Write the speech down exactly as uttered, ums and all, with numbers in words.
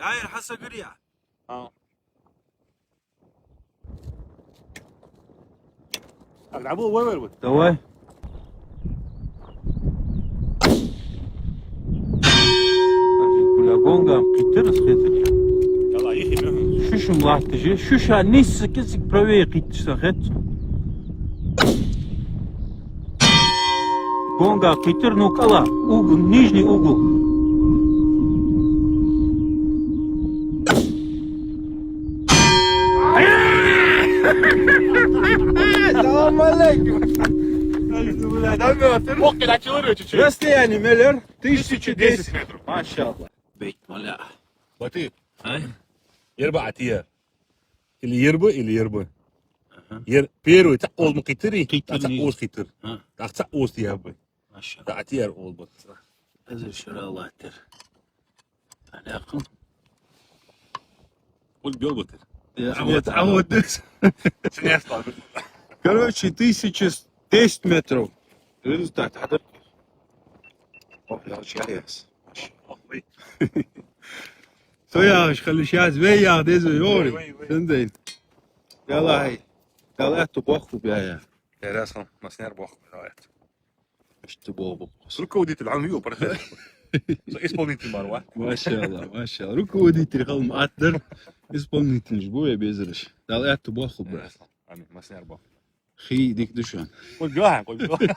Ай, хьасагаръяь. А. Ах, дӀабула вай вар вот. Давай. Бля, гонга кхийтар, хетар. Шуша-м латташ я, шуша нийсса кӀезига правее кхийтта сона хет. Гонга кхийтар, ну, кӀала, угол, нижний угол. Салам алейкум. Расстояние мел яр? Тысяча десять метров. Машаллах. Бейт, маля. Батыр. Ай? Ерба Ӏатийя. Или ерба, или ерба. Ага. Ер, первый цхьа оза ма кхийтарий? Кхийтар, цхьа оза кхийтар. А. ТӀаккха цхьа оза тӀа яр бай. Машаллах. ТӀаккха Ӏатийя ер оза ба. Хазар шера латтар. Алякху. Уль бёл батыр. Я, а вот, а вот. Короче, тысяча десять метров. Результат хьадар. Ох, я чаяс. Со яхаш хила йиш яц, вай яха деза, йори. Вай, вай, вай. Сензайн. Ялахай. Дала аьттув боаккхалба яхаш. Ярас хьона, массанена боаккхалба Дала аьттув. Иштта бола боккхус. Руководитель, хьона вио процесс. Со исполнитель мара ва. Машаллах, машаллах. Руководитель хила ма атта дар. Исполнитель ба вай безараш. Дала аьттув боаккхалба. Амин. Массанена боаккхалба. Хий дика да шоана. Кой гахьа, кой гахьа.